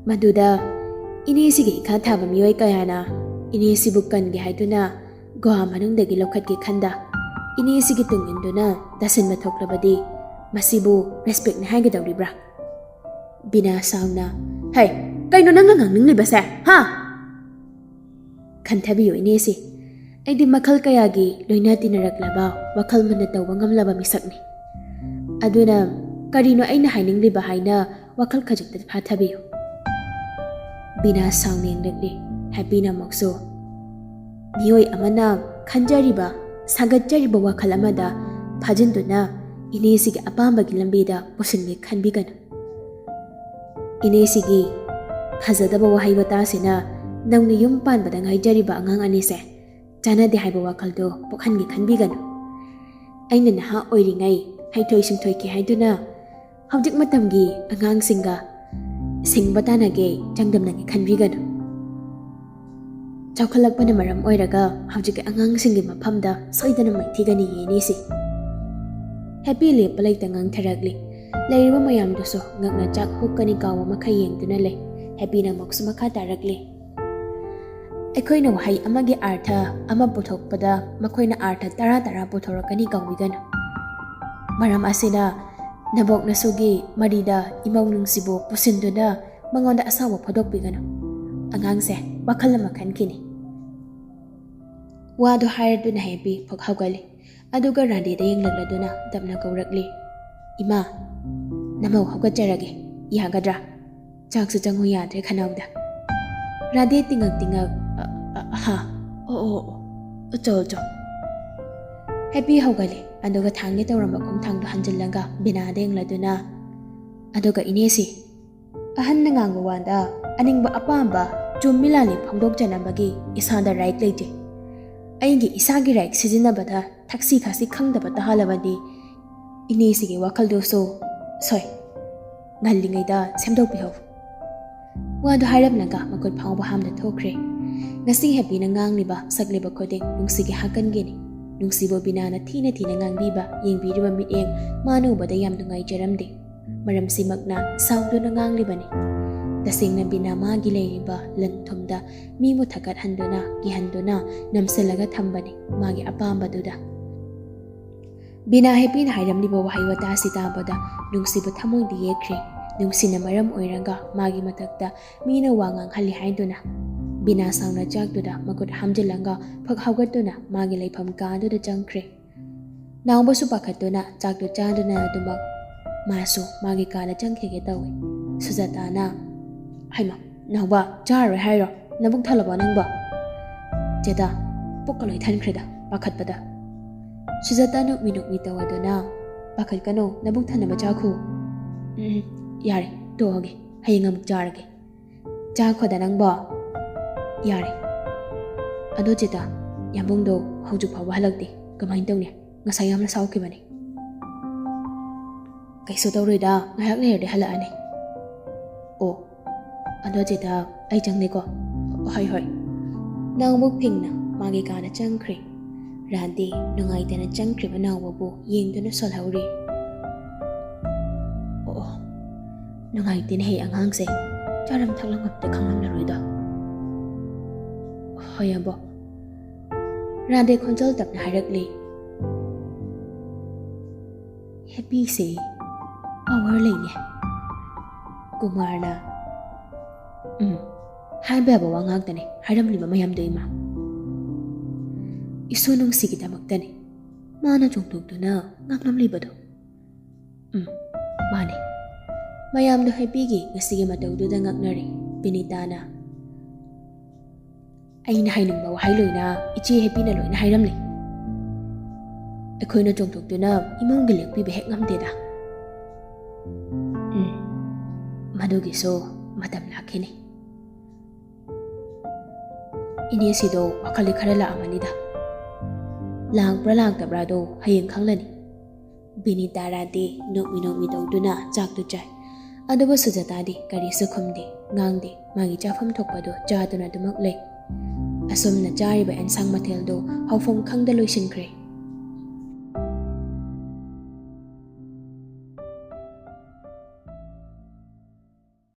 ꯃꯗꯨꯗ ꯏꯅꯦꯁꯤꯒꯤ ꯏꯈꯥ ꯊꯥꯕ ꯃꯤꯑꯣꯏ ꯀꯌꯥꯅ ꯏꯅꯦꯁꯤꯕꯨ ꯀꯟꯒꯦ ꯍꯥꯏꯗꯨꯅ ꯒꯨꯍꯥ ꯃꯅꯨꯡꯗꯒꯤ ꯂꯧꯈꯠꯀꯦ ꯈꯟꯗ ꯏꯅꯦꯁꯤꯒꯤ ꯇꯨꯡ ꯏꯟꯗꯨꯅ ꯇꯥꯁꯤꯟꯕ ꯊꯣꯛꯂꯕꯗꯤ ꯃꯁꯤꯕꯨ ꯔꯦꯁꯄꯦꯛꯅꯤ ꯍꯥꯏꯒꯗꯧꯔꯤꯕ꯭ꯔꯥ? ꯕꯤꯅꯥ ꯁꯥꯎꯅ, "ꯍꯩ, ꯀꯩꯅꯣ ꯅꯪꯅ ꯉꯥꯡꯅꯤꯡꯂꯤꯕꯁꯦ, ꯍꯥ?" ꯈꯟꯊꯕꯤꯌꯨ ꯏꯅꯦꯁꯤ, ꯑꯩꯗꯤ ꯃꯈꯜ ꯀꯌꯥꯒꯤ ꯂꯣꯏꯅ ꯇꯤꯟꯅꯔꯛꯂꯕ, ꯋꯥꯈꯜ ꯃꯨꯟꯅ ꯇꯧꯕ ꯉꯝꯂꯕ ꯃꯤꯁꯛꯅꯤ꯫ ꯑꯗꯨꯅ ꯀꯔꯤꯅꯣ ꯑꯩꯅ ꯍꯥꯏꯅꯤꯡꯂꯤꯕ ꯍꯥꯏꯅ ꯋꯥꯈꯜ ꯈꯖꯤꯛꯇ ꯐꯥꯊꯕꯤꯌꯨ꯫ ꯕꯤꯅꯥ ꯁꯥꯎꯅ ꯌꯦꯡꯂꯛꯂꯤ꯫ ꯍꯦꯄꯤꯅ ꯑꯃꯨꯛꯁꯨ, ꯃꯤꯑꯣꯏ ꯑꯃꯅ ꯈꯟꯖꯔꯤꯕ, ꯁꯥꯒꯠꯆꯔꯤꯕ ꯋꯥꯈꯜ ꯑꯃꯗ ꯐꯥꯖꯤꯟꯗꯨꯅ ꯏꯅꯦꯁꯤꯒꯤ ꯑꯄꯥꯝꯕꯒꯤ ꯂꯝꯕꯤꯗ ꯄꯨꯁꯤꯟꯒꯦ ꯈꯟꯕꯤꯒꯅꯨ꯫ ꯏꯅꯦꯁꯤꯒꯤ ꯐꯖꯗꯕ ꯋꯥꯍꯩ ꯋꯥꯇꯥꯁꯤꯅ ꯅꯧꯅ ꯌꯨꯝ ꯄꯥꯟꯕꯗ ꯉꯥꯏꯖꯔꯤꯕ ꯑꯉꯥꯡ ꯑꯅꯤꯁꯦ ꯆꯥꯟꯅꯗꯦ ꯍꯥꯏꯕ ꯋꯥꯈꯜꯗꯣ ꯄꯣꯛꯍꯟꯒꯦ ꯈꯟꯕꯤꯒꯅꯨ꯫ ꯑꯩꯅ ꯅꯍꯥ ꯑꯣꯏꯔꯤꯉꯩ ꯍꯩꯊꯣꯏ ꯁꯤꯡꯊꯣꯏꯈꯤ ꯍꯥꯏꯗꯨꯅ ꯍꯧꯖꯤꯛ ꯃꯇꯝꯒꯤ ꯑꯉꯥꯡꯁꯤꯡꯒ ꯁꯤꯡꯕ ꯇꯥꯟꯅꯒꯦ, ꯆꯥꯡꯗꯝꯅꯒꯦ ꯈꯟꯕꯤꯒꯅꯨ꯫ ꯆꯥꯎꯈꯠꯂꯛꯄꯅ ꯃꯔꯝ ꯑꯣꯏꯔꯒ ꯍꯧꯖꯤꯛꯀꯤ ꯑꯉꯥꯡꯁꯤꯡꯒꯤ ꯃꯐꯝꯗ ꯁꯣꯏꯗꯅ ꯃꯥꯏꯊꯤꯒꯅꯤꯌꯦ ꯏꯅꯦꯁꯤ꯫ ꯍꯦꯄꯤ ꯂꯦꯞꯄ ꯂꯩꯇ ꯉꯥꯡꯊꯔꯛꯂꯤ꯫ ꯂꯩꯔꯤꯕ ꯃꯌꯥꯝꯗꯨꯁꯨ ꯉꯛꯅ ꯆꯥꯛ ꯍꯨꯛꯀꯅꯤ ꯀꯥꯎꯕ ꯃꯈꯩ ꯌꯦꯡꯗꯨꯅ ꯂꯩ꯫ ꯍꯦꯄꯤꯅ ꯑꯃꯨꯛꯁꯨ ꯃꯈꯥ ꯇꯥꯔꯛꯂꯤ꯫ ꯑꯩꯈꯣꯏꯅ ꯋꯥꯍꯩ ꯑꯃꯒꯤ ꯑꯥꯔꯊ ꯑꯃ ꯄꯨꯊꯣꯛꯄꯗ ꯃꯈꯣꯏꯅ ꯑꯥꯔꯊ ꯇꯔꯥ ꯇꯔꯥ ꯄꯨꯊꯣꯔꯛꯀꯅꯤ ꯀꯥꯎꯕꯤꯒꯅꯨ꯫ ꯃꯔꯝ ꯑꯁꯤꯅ ꯅꯕꯣꯛ ꯅꯁꯨꯒꯤ ꯃꯔꯤꯗ ꯏꯃꯧ ꯅꯨꯡꯁꯤꯕꯨ ꯄꯨꯁꯤꯟꯗꯨꯅ ꯃꯉꯣꯟꯗ ꯑꯁꯥꯎꯕ ꯐꯣꯡꯗꯣꯛꯄꯤꯒꯅꯨ꯫ ꯑꯉꯥꯡꯁꯦ ꯋꯥꯈꯜ ꯑꯃ ꯈꯟꯈꯤꯅꯤ꯫ ꯋꯥꯗꯨ ꯍꯥꯏꯔꯗꯨꯅ ꯍꯦꯄꯤ ꯐꯨꯛ ꯍꯧꯒꯠꯂꯤ꯫ ꯑꯗꯨꯒ ꯔꯥꯙꯦꯗ ꯌꯦꯡꯂꯛꯂꯗꯨꯅ ꯇꯞꯅ ꯀꯧꯔꯛꯂꯤ, "ꯏꯃꯥ, ꯅꯃꯧ ꯍꯧꯒꯠꯆꯔꯒꯦ, ꯌꯥꯒꯗ꯭ꯔꯥ? ꯆꯥꯛꯁꯨ ꯆꯪꯉꯨ ꯌꯥꯗ꯭ꯔꯦ ꯈꯅꯥꯎꯗ꯫" ꯔꯥꯙꯦ ꯇꯤꯡꯉꯛ ꯇꯤꯡꯉꯛ, "ꯑ, ꯑ, ꯍꯥ, ꯑꯣ, ꯑꯣ, ꯑꯣ, ꯑꯆꯣ, ꯑꯆꯣ꯫" ꯍꯦꯄꯤ ꯍꯧꯒꯠꯂꯦ, ꯑꯗꯨꯒ ꯊꯥꯡꯒꯦ ꯇꯧꯔꯝꯕ ꯈꯣꯡꯊꯥꯡꯗꯣ ꯍꯟꯖꯤꯜꯂꯒ ꯕꯤꯅꯥꯗ ꯌꯦꯡꯂꯗꯨꯅ, "ꯑꯗꯨꯒ ꯏꯅꯦꯁꯤ, ꯑꯍꯟꯅ ꯉꯥꯡꯕ ꯋꯥꯗ ꯑꯅꯤꯡꯕ ꯑꯄꯥꯝꯕ ꯆꯨꯝꯃꯤ ꯂꯥꯜꯂꯤ ꯐꯣꯡꯗꯣꯛꯆꯅꯕꯒꯤ ꯏꯁꯥꯗ ꯔꯥꯏꯠ ꯂꯩꯖꯩ꯫ ꯑꯩꯒꯤ ꯏꯁꯥꯒꯤ ꯔꯥꯏꯠ ꯁꯤꯖꯤꯟꯅꯕꯗ ꯊꯛꯁꯤ ꯈꯥꯁꯤ ꯈꯪꯗꯕ ꯇꯥꯍꯜꯂꯕꯗꯤ ꯏꯅꯦꯁꯤꯒꯤ ꯋꯥꯈꯜꯗꯨꯁꯨ ꯁꯣꯏ꯫ ꯉꯜꯂꯤꯉꯩꯗ ꯁꯦꯝꯗꯣꯛꯄꯤꯍꯧ꯫" ꯋꯥꯗꯨ ꯍꯥꯏꯔꯝꯂꯒ ꯃꯈꯨꯠ ꯐꯥꯎꯕ ꯍꯥꯝꯅ ꯊꯣꯛꯈ꯭ꯔꯦ꯫ ꯉꯁꯤ ꯍꯦꯄꯤꯅ ꯉꯥꯡꯂꯤꯕ, ꯁꯛꯂꯤꯕ ꯈꯨꯗꯤꯡ ꯅꯨꯡꯁꯤꯒꯤ ꯍꯥꯀꯟꯒꯤꯅꯤ꯫ ꯅꯨꯡꯁꯤꯕꯨ ꯕꯤꯅꯥꯅ ꯊꯤꯅ ꯊꯤꯅ ꯉꯥꯡꯕꯤꯕ, ꯌꯦꯡꯕꯤꯔꯤꯕ ꯃꯤꯠꯌꯦꯡ ꯃꯥꯅ ꯎꯕꯗ ꯌꯥꯝ ꯅꯨꯡꯉꯥꯏꯖꯔꯝꯗꯦ꯫ ꯃꯔꯝꯁꯤꯃꯛꯅ ꯁꯥꯎꯗꯨꯅ ꯉꯥꯡꯂꯤꯕꯅꯤ꯫ ꯇꯁꯦꯡꯅ ꯕꯤꯅꯥ ꯃꯥꯒꯤ ꯂꯩꯔꯤꯕ ꯂꯟ ꯊꯨꯝꯗ ꯃꯤꯕꯨ ꯊꯛꯀꯠꯍꯟꯗꯨꯅ, ꯀꯤꯍꯟꯗꯨꯅ ꯅꯝꯁꯤꯜꯂꯒ ꯊꯝꯕꯅꯤ ꯃꯥꯒꯤ ꯑꯄꯥꯝꯕꯗꯨꯗ꯫ ꯕꯤꯅꯥ ꯍꯦꯄꯤꯅ ꯍꯥꯏꯔꯝꯂꯤꯕ ꯋꯥꯍꯩ ꯋꯥꯇꯥꯁꯤ ꯇꯥꯕꯗ ꯅꯨꯡꯁꯤꯕ ꯊꯃꯣꯏꯗꯤ ꯌꯦꯛꯈ꯭ꯔꯦ꯫ ꯅꯨꯡꯁꯤꯅ ꯃꯔꯝ ꯑꯣꯏꯔꯒ ꯃꯥꯒꯤ ꯃꯊꯛꯇ ꯃꯤꯅ ꯋꯥ ꯉꯥꯡꯍꯜꯂꯤ ꯍꯥꯏꯗꯨꯅ꯫ ꯕꯤꯅꯥ ꯁꯥꯎꯅ ꯆꯥꯛꯇꯨꯗ ꯃꯈꯨꯠ ꯍꯥꯝꯖꯤꯜꯂꯒ ꯐꯛ ꯍꯧꯒꯠꯇꯨꯅ ꯃꯥꯒꯤ ꯂꯩꯐꯝ ꯀꯥꯗꯨꯗ ꯆꯪꯈ꯭ꯔꯦ꯫ ꯅꯥꯎꯕꯁꯨ ꯄꯥꯈꯠꯇꯨꯅ ꯆꯥꯛꯇꯨ ꯆꯥꯗꯨꯅ ꯑꯗꯨꯃꯛ ꯃꯥꯁꯨ ꯃꯥꯒꯤ ꯀꯥꯗ ꯆꯪꯈꯤꯒꯦ ꯇꯧꯏ꯫ ꯁꯨꯖꯥꯇꯥꯅ, "ꯍꯩꯃꯥ, ꯅꯥꯎꯕ, ꯆꯥꯔꯔꯣꯏ ꯍꯥꯏꯔꯣ? ꯅꯕꯨꯛ ꯊꯜꯂꯕꯣ ꯅꯪꯕꯣ?" "ꯆꯦꯇꯥ, ꯄꯨꯛꯀ ꯂꯣꯏ ꯊꯟꯈ꯭ꯔꯦꯗ ꯄꯥꯈꯠꯄꯗ꯫" ꯁꯨꯖꯥꯇꯥ ꯅꯣꯛꯃꯤ ꯅꯣꯛꯃꯤ ꯇꯧꯗꯨꯅ, "ꯄꯥꯈꯠꯀꯅꯨ, ꯅꯕꯨꯛ ꯊꯟꯅꯕ ꯆꯥꯈꯣ꯫" "ꯎꯝ, ꯌꯥꯔꯦ, ꯇꯣꯛꯑꯒꯦ, ꯍꯌꯦꯡ ꯑꯃꯨꯛ ꯆꯥꯔꯒꯦ꯫" "ꯆꯥꯈꯣꯗ ꯅꯪꯕꯣ꯫" "ꯌꯥꯔꯦ꯫ ꯑꯗꯣ ꯆꯦꯇꯥ, ꯌꯥꯝꯕꯨꯡꯗꯣ ꯍꯧꯖꯤꯛ ꯐꯥꯎꯕ ꯍꯜꯂꯛꯇꯦ, ꯀꯃꯥꯏꯅ ꯇꯧꯅꯤ? ꯉꯁꯥꯏ ꯌꯥꯝꯅ ꯁꯥꯎꯈꯤꯕꯅꯤ꯫" "ꯀꯩꯁꯨ ꯇꯧꯔꯣꯏꯗ, ꯉꯥꯏꯍꯥꯛ ꯂꯩꯔꯗꯤ ꯍꯜꯂꯛꯑꯅꯤ꯫" "ꯑꯣ, ꯑꯗꯣ ꯆꯦꯇꯥ, ꯑꯩ ꯆꯪꯂꯦꯀꯣ꯫" "ꯍꯣꯏ, ꯍꯣꯏ꯫" ꯅꯥꯎꯕ ꯐꯤꯡꯅ ꯃꯥꯒꯤ ꯀꯥꯗ ꯆꯪꯈ꯭ꯔꯦ꯫ ꯔꯥꯟꯗꯤ ꯅꯨꯡꯉꯥꯏꯇꯅ ꯆꯪꯈ꯭ꯔꯤꯕ ꯅꯥꯎꯕꯕꯨ ꯌꯦꯡꯗꯨꯅ ꯁꯣꯜꯍꯧꯔꯤ꯫ "ꯑꯣ, ꯑꯣ, ꯅꯨꯡꯉꯥꯏꯇꯦꯅꯦꯍꯦ ꯑꯉꯥꯡꯁꯦ, ꯆꯥꯔꯝ ꯊꯛꯂꯝ ꯑꯝꯇ ꯈꯪꯂꯝꯂꯔꯣꯏꯗꯣ꯫" "ꯍꯣꯏ ꯑꯕꯣ꯫" ꯔꯥꯟꯗꯤ ꯈꯣꯟꯖꯦꯜ ꯇꯞꯅ ꯍꯥꯏꯔꯛꯂꯤ꯫ "ꯍꯦꯄꯤꯁꯦ ꯄꯋꯥꯔ ꯂꯩꯅꯦ꯫" ꯀꯨꯃꯥꯔꯅ, "ꯎꯝ, ꯍꯥꯏꯕ ꯌꯥꯕ ꯋꯥ ꯉꯥꯛꯇꯅꯦ ꯍꯥꯏꯔꯝꯂꯤꯕ ꯃꯌꯥꯝꯗꯣ ꯏꯃꯥ꯫ ꯏꯁꯨ ꯅꯨꯡꯁꯤꯒꯤꯗꯃꯛꯇꯅꯦ ꯃꯥꯅ ꯆꯣꯡꯊꯣꯛꯇꯨꯅ ꯉꯥꯡꯂꯝꯂꯤꯕꯗꯣ꯫" "ꯎꯝ, ꯃꯥꯅꯦ꯫" ꯃꯌꯥꯝꯗꯣ ꯍꯦꯄꯤꯒꯤ ꯉꯁꯤꯒꯤ ꯃꯇꯧꯗꯨꯗ ꯉꯛꯅꯔꯦ꯫ ꯕꯤꯅꯤꯇꯥꯅ, "ꯑꯩꯅ ꯍꯥꯏꯅꯤꯡꯕ ꯋꯥꯍꯩ ꯂꯣꯏꯅ ꯏꯆꯦ ꯍꯦꯄꯤꯅ ꯂꯣꯏꯅ ꯍꯥꯏꯔꯝꯂꯦ꯫ ꯑꯩꯈꯣꯏꯅ ꯆꯣꯡꯊꯣꯛꯇꯨꯅ ꯏꯃꯨꯡꯒꯤ ꯂꯦꯡꯄꯤꯕ ꯍꯦꯛ ꯉꯝꯗꯦꯗ꯫" "ꯎꯝ, ꯃꯗꯨꯒꯤꯁꯨ ꯃꯇꯝ ꯂꯥꯛꯈꯤꯅꯤ꯫" "ꯏꯅꯦꯁꯤꯗꯣ ꯋꯥꯈꯜꯗꯤ ꯈꯔ ꯂꯥꯛꯑꯝꯃꯅꯤꯗ꯫ ꯂꯥꯛꯄ꯭ꯔꯥ ꯂꯥꯛꯇꯕ꯭ꯔꯥꯗꯣ ꯍꯌꯦꯡ ꯈꯪꯂꯅꯤ꯫" ꯕꯤꯅꯤꯇꯥ ꯔꯥꯗꯦ ꯅꯣꯛꯃꯤ ꯅꯣꯛꯃꯤ ꯇꯧꯗꯨꯅ ꯆꯥꯛꯇꯨ ꯆꯥꯏ꯫ ꯑꯗꯨꯕꯨ ꯁꯨꯖꯥꯇꯥꯗꯤ ꯀꯔꯤꯁꯨ ꯈꯨꯝꯗꯦ, ꯉꯥꯡꯗꯦ꯫ ꯃꯥꯒꯤ ꯆꯥꯐꯝ ꯊꯣꯛꯄꯗꯨ ꯆꯥꯗꯨꯅ ꯑꯗꯨꯃꯛ ꯂꯩ꯫ ꯑꯁꯨꯝꯅ ꯆꯥꯔꯤꯕ ꯑꯦꯟꯁꯥꯡ ꯃꯊꯦꯜꯗꯨ ꯍꯧꯐꯝ ꯈꯪꯗ ꯂꯣꯏꯁꯤꯟꯈ꯭ꯔꯦ꯫